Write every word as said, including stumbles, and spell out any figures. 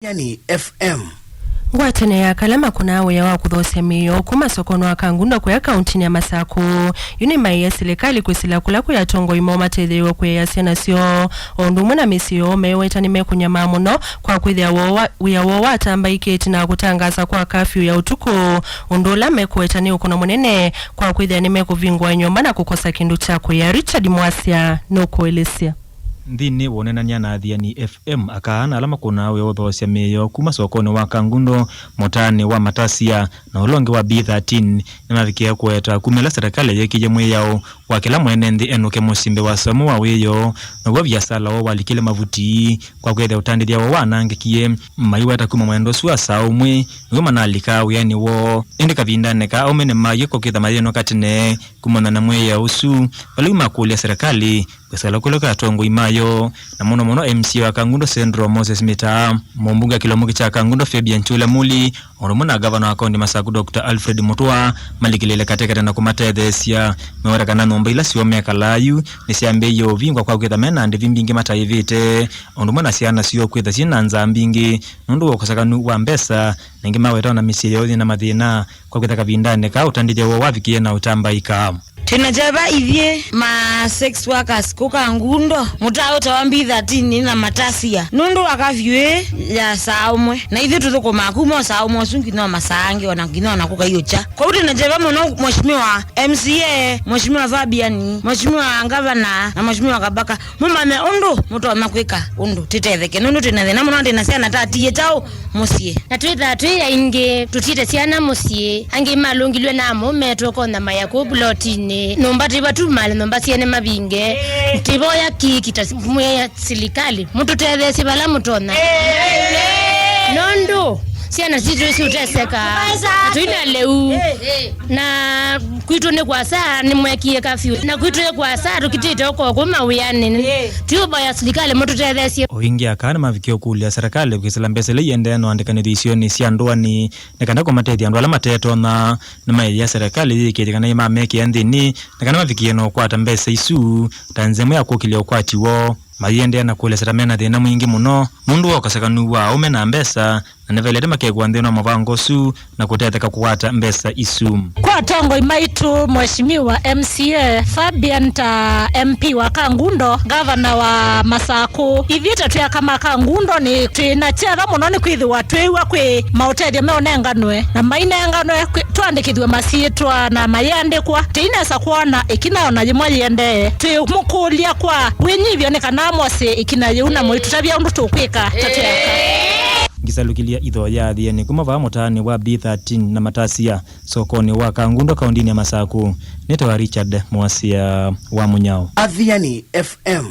Nyani F M. Ngwatanĩo ya kala makũnaa wĩa wa kũthoosya mĩĩ yoo kuma sokonĩ wa Kangundo kũya kauntinĩ ya Masaku, yu nĩmaĩe silikalĩ kwĩsĩla kũla kwĩ atongoi moo matetheew'a kũyaĩa syana syoo, o ũndũ ũmwe na mĩsyĩ yoo, meweta nĩmekũnyamaa mũno kwa kwĩthĩa woo wa, wĩa woo watambaĩkĩte na kũtangaasa kwa kafyu ya ũtukũ, ũndũ ũla mekũweta nĩ ũkũno mũnene kwa kwĩthĩa nĩmekũvingũa nyũmba na kũkosa kĩndũ kya kũya. Richard Mwasya nũkũelesya. Nthĩnĩ wa ũneenany'a na Athiani F M, aka ana ala makũnaa wĩa wa ũthoosya mĩĩ yoo kuma sokonĩ wa Kangundo, mũtaanĩ wa Matasia, na ũla ũngĩ wa B thirteen, nĩmavikĩe kũweta kumĩla serikali yĩkĩie mwĩao wa kĩla mwene nthĩ enũke mũsyĩ mbee wa samu wa wĩoo, naw'o viasala woo walikile mavuti, kwa kwĩthĩa ũtandĩthya woo wanangĩkie. Maiweta kuma mwendo ũsu wa saa ũmwe, nĩw'o manalika wĩanĩ woo. Ĩndĩ kavindanĩ kaa, aũme nĩmaie kũkĩtha mayĩnũka tene kumana na mwĩao ũsu, vala yu makũlya serikali kwĩsĩla kũla kwĩ atongoi mayo, na mũno mũno M C A wa Kangundo Central, Moses Mita, mũmbunge wa kĩlongo kya Kangundo Fabian Chula Muli, o ũndũ ũmwe na ngavana wa kaunti Masaku Doctor Alfred Mutua, malikĩlĩle katekate na kũmatetheesya. Meweta kana nyũmba ila syoo mekalaa yu nĩsyambĩĩie ũvingwa kwa kwĩtha mena ndĩvi mbingĩ mataĩvĩte, o ũndũ ũmwe na syana syoo kwĩtha syĩ na nzaa mbingĩ nũndũ wa ũkosakanu wa mbesa, na ĩngĩ maweta ona mĩsyĩ yoo yĩ na mathĩna kwa kwĩtha kavindanĩ kaa ũtandĩthya woo wavikie na ũtambaĩka. Twĩna kyeva ithyĩ ma sex workers kũka Ngundo, mũtaa ũtawa B thirteen na Matasia, nũndũ wa kafyu ĩĩ ya saa ũmwe, na ithyĩ tũthũkũmaa kuma o saa ũmwe ũsu nginya o masaa angĩ, ona nginya ona kũkaiũkya. Kwoou twĩna kyeva mũno, Mheshimiwa M C A, Mheshimiwa Fabian, Mheshimiwa Ngavana, na Mheshimiwa Kabaka, mũmanye ũndũ mũtonya kwĩka ũndũ tĩtetheke, nũndũ twĩna thĩna mũno, twĩna syana tatiĩte kyaũ mũsyĩ. Na twĩthaa twĩ aingĩ tũtiĩte syana mũsyĩ, angĩ malũngilw'e namo metwe kũnyamaya kũu pulotinĩ. Nyũmba tĩva tu mali nyũmba syene mavinge. Tĩvoya kĩĩkita mwĩa silikalĩ, mũtũtetheesye vala mũtonya. Nũndũ syana sitũ siũteseka, na tũina lĩu. Na kwitũ nĩ kwasa, nĩmwekie kafyu. Na kwitũ nĩ kwasa, tũkitĩte ũkokũ mawĩanĩ. Ĩĩ. Tũũvoya silikalĩ mũtũtetheesye. O ĩngĩ aka nĩmavikie ũkũlya serikali kwĩsĩla mbesa ila iendee na ũandĩkanĩthyo isionĩ sya ndũanĩ, nĩ kana kũmatethya andũ ala matetonya. Nĩmaĩĩa serikali yĩkĩĩthye kana nĩmamekĩa nthĩnĩ, nĩ kana mavikĩe na ũkwata mbesa isu ta nzĩa ĩmwe ya kũkĩlya ũkwati woo. Mayĩendeea na kũelesya ta mena thĩna mwingĩ mũno nũndũ wa ũkosekanu wa aũme na mbesa, na nĩvaĩlĩte makekũa nthĩnĩ wa mũvango ũsu na kũtetheka kũkwata mbesa isu. Kwa atongoi maitũ, Mheshimiwa M C A Fabian ta M P wa Kangundo, ngavana wa Masakũ, ithyĩ ta twĩ aka ma Kangundo nĩ twĩ na kyeva mũno nĩ kwĩthĩwa twĩw'a kwĩ maũtethyo meũnenganwe na mainenganwe kwĩ, twandĩkĩthw'e masyĩtwa na mayĩandĩkwa. Tũinesa kwona ĩkina ona yĩmwe yĩendee. Twĩmũkũlya kwa wĩnyivyo nĩ kana amosye ĩkina yĩu na mũitũtavya ũndũ tũkwĩka ta twĩ aka. Ngisalukilya itho ya Athiani kuma vaa mũtaanĩ wa B thirteen na Matasia, sokonĩ wa Kangundo, kaũndĩnĩ ya Masakũ. Nĩtawa Richard Mwasya wa Mũnyao. Athiani F M.